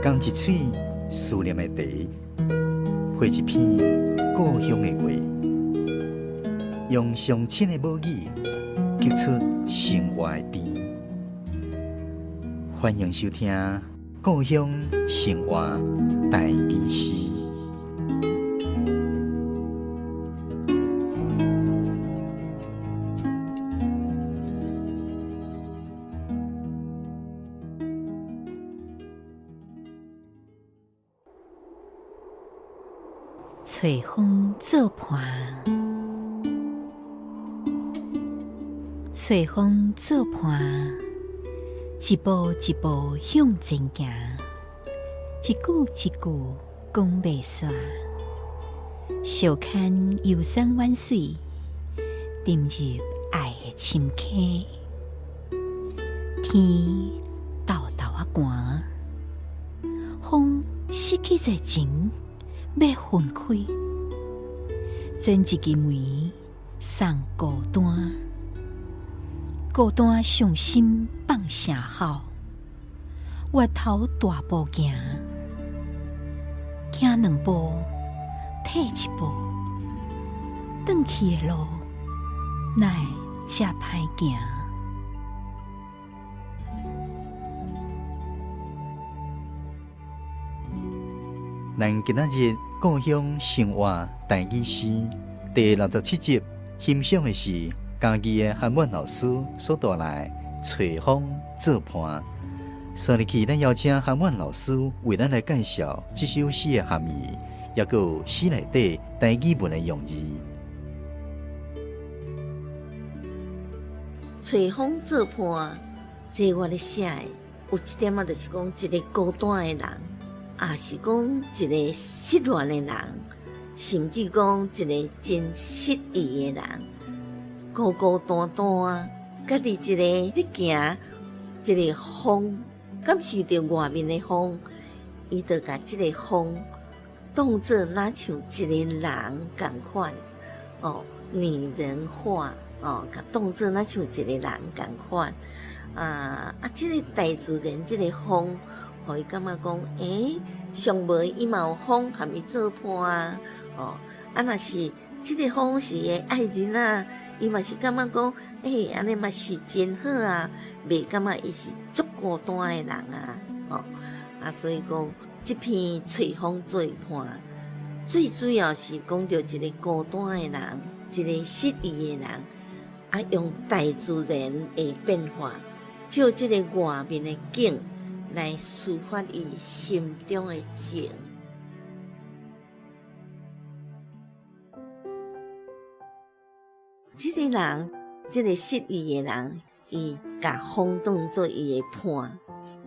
仝一喙思念的茶，配一篇故鄉的話，用上親的母語，激出生活的甜。歡迎收聽《故鄉生活台語詩》。揣風做伴，揣風做伴，一步一步向前行，一句一句講袂煞，相牽遊山玩水，沉入愛的深溪。天沓沓仔寒，風失去熱情，欲分開，剪一支梅送孤單，孤單傷心放聲吼，越頭大步行，行兩步退一步，轉去的路哪會遮歹行？咱今仔日故鄉生活台語詩第67集，欣賞的是嘉義的韓滿老師所帶來《揣風做伴》。所以去，咱邀請韓滿老師為咱來介紹這首詩的含義，抑閣有詩內底台語文的用字。揣風做伴，這我咧寫的有一點仔，就是講一個孤單的人。也是講一個失戀的人，甚至講一個真失意的人，孤孤單單，家己一個咧行，一個風，感受著外面的風，伊就共這個風當做若像一個人仝款，哦，擬人化，哦，共當做若像一個人仝款，啊啊，這個大自然，這個風。予伊感覺講，欸，上無伊嘛有風含伊做伴啊，哦，啊若是這個風是伊的愛人啊，伊嘛是感覺講，欸，按呢嘛是真好啊，袂感覺伊是足孤單的人啊，哦，啊所以講，這篇揣風做伴，最主要是講著一個孤單的人，一個失意的人，啊用大自然的變化，借這個外面的景。來抒發伊心中的情。這個人，這個失意的人，伊共風當做伊的伴，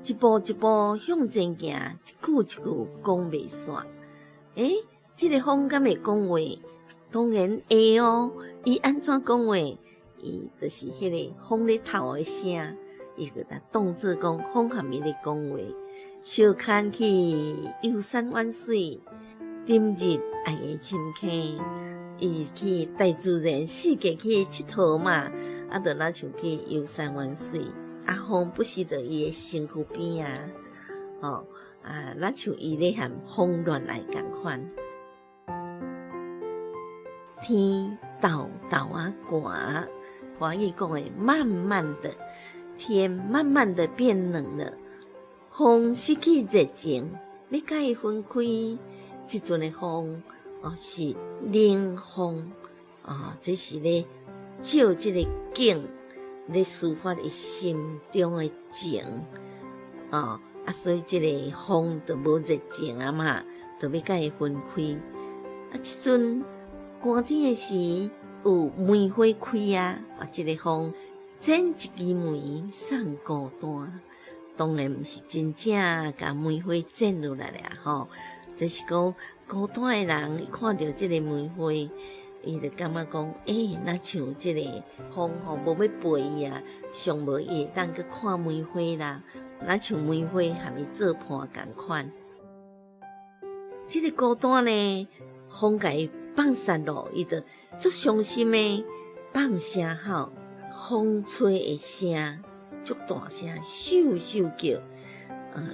一步一步向前行，一句一句講袂煞。欸，這個風敢會講話？當然會哦。伊按怎講話？伊就是彼個風咧透的聲。伊就共當做講風含伊咧講話，相牽去遊山玩水，沉入愛的深溪。伊去大自然四界去𨑨迌嘛，啊，就若像去遊山玩水。啊，風不時佇伊的身軀邊啊，吼啊，若像伊咧含風戀愛仝款。天沓沓仔寒，華語講的慢慢的。天慢慢的變冷了，風失去熱情，欲共伊分開。這陣的風哦是冷風哦，這是咧借這個景咧抒發伊心中的情哦啊，所以這個風就無熱情啊嘛，就欲共伊分開。啊，這陣寒天的時有梅花開啊，啊，這個風。剪一支梅送孤單，當然毋是真正共梅花剪落來啦吼。就是講孤單的人，伊看著這個梅花，伊就感覺講，欸，若像這個風吼，無欲陪伊啊，上無伊會當閣看梅花啦，若像梅花含伊做伴仝款。這個孤單呢，風共伊放捒落，伊就足傷心的放聲吼。風吹的聲足大聲，咻咻叫，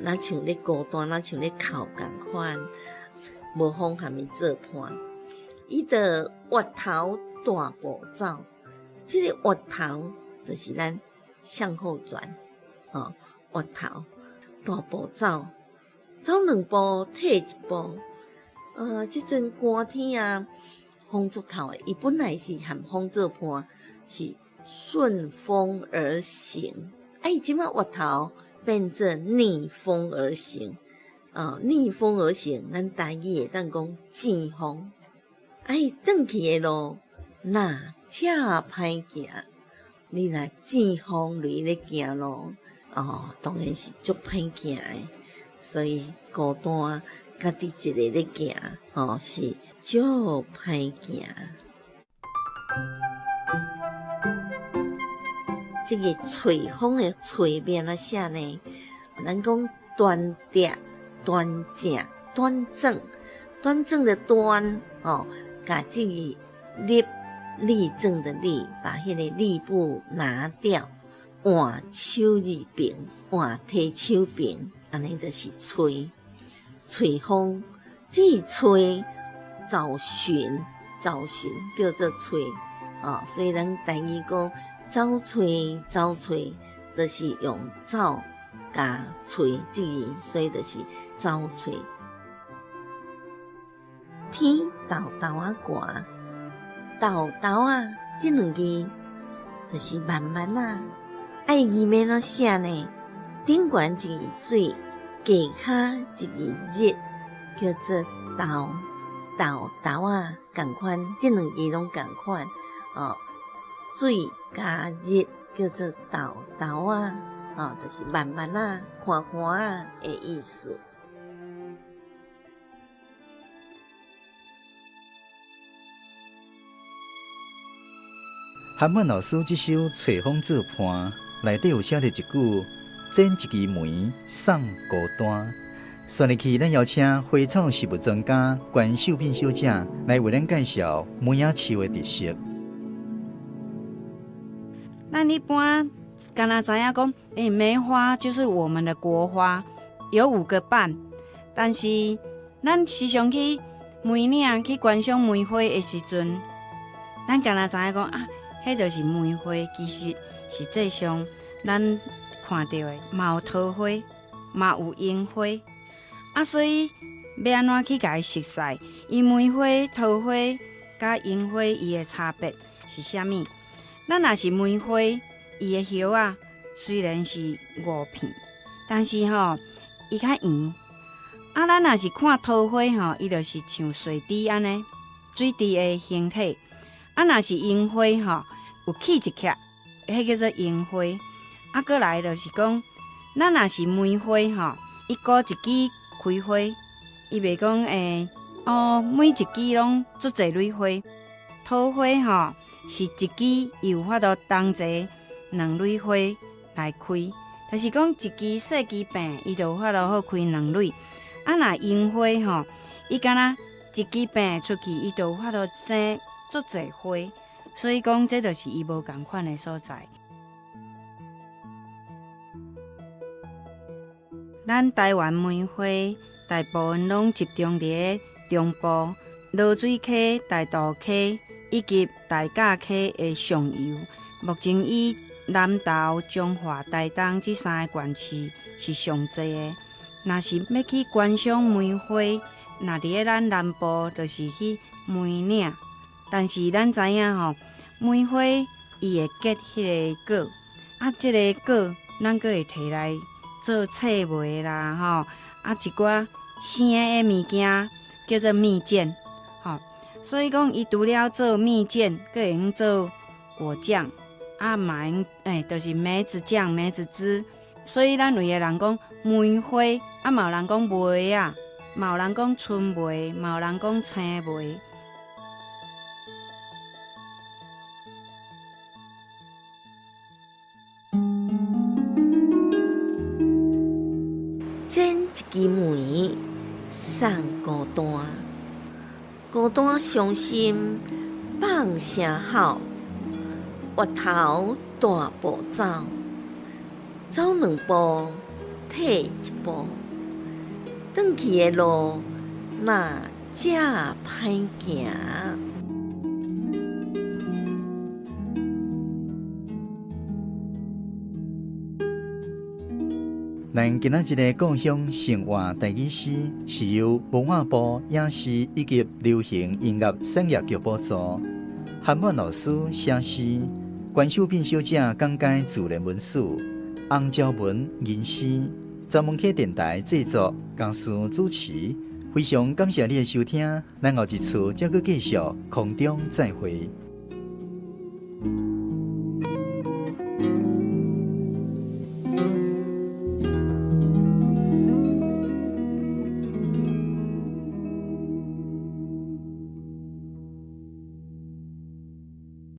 若像咧孤單，若像咧哭仝款，無風含伊做伴。伊就越頭大步走，這个越頭就是咱向後轉，吼，越頭大步走，走兩步退一步。這陣寒天啊，風足透的，伊本來是和風做伴，是順風而行。啊，伊這擺越頭變做逆風而行，逆風而行，咱台語會當講旋風。啊，伊轉去的路若遮歹行，你若旋風雷咧行路，哦，當然是足歹行的。所以孤單，家己一个咧行，吼，是足歹行。這个吹風的吹欲按怎寫呢？咱講端正、端正、端正、端正的端，吼，共這个立立正的立，把彼个立部拿掉，換手字旁，換提手旁，按呢就是吹，吹風，這个吹找尋，找尋叫做吹，哦，所以咱台語講走吹走吹，就是用走加吹這个，所以就是走吹。天沓沓仔寒，沓沓仔這兩字就是慢慢仔，愛字欲按怎寫呢？頂懸一个水，下跤一个日，叫做沓沓沓仔，仝款，這兩字攏仝款哦。水加日叫做沓沓仔，哦，就是慢慢仔、看看仔的意思。韓曼老師這首《吹風做伴》內底有寫著一句：剪一支梅送孤單。紲入去，咱邀請花草植物專家關秀敏小姐來為咱介紹梅仔樹的特色。咱一般敢若知影講，梅花就是我們的國花，有5個瓣。但是咱時常去梅嶺去觀賞梅花的時陣，咱敢若知影講啊，彼就是梅花，其實實際上咱看著的嘛有桃花，嘛有櫻花。啊，所以欲按怎去共伊熟似？伊梅花、桃花佮櫻花伊的差別是啥物？咱若是梅花，伊的葉仔雖然是5片，但是吼伊較圓。啊，咱若是看桃花吼，伊就是像水滴按呢，水滴的形體。啊，若是櫻花吼，有起一粒，彼叫做櫻花。啊，閣來就是講，咱若是梅花吼，伊孤一支開花，伊袂講哦，每一支攏足濟蕊花。桃花吼是一支，伊有法度同齊2蕊花來開，就是講一支細枝病，伊就有法度好開2蕊。啊，若櫻花吼，伊敢若一支病出去，伊就有法度生足濟花，所以講這就是伊無仝款的所在。咱台灣梅花大部分攏集中佇咧中部濁水溪、大肚溪以及大甲溪的上游。目前以南投、彰化、台東這3个縣市是上濟的。若是欲去觀賞梅花，若佇咧咱南部就是去梅嶺。但是咱知影吼，梅花伊會結彼个果，啊，這个果咱閣會提來做脆梅啦，吼，啊，一寡生的物件叫做蜜餞，吼，所以講伊除了做蜜餞，閣會用做果醬，啊，嘛會用，就是梅子醬、梅子汁。所以咱有的人講梅花，啊，嘛有人講梅仔，嘛有人講春梅，嘛有人講青梅。剪一支梅送孤單，孤單傷心放聲吼，越頭大步走，走兩步退一步，轉去的路若遮歹行。咱今仔日的故鄉生活台語詩，是由文化部影視以及流行音樂產業局補助，韓滿老師寫詩，關秀敏小姐講解自然文史，洪昭文吟詩，十門溪電台製作，公司主持。非常感謝你的收聽，咱後一次再閣繼續空中再會。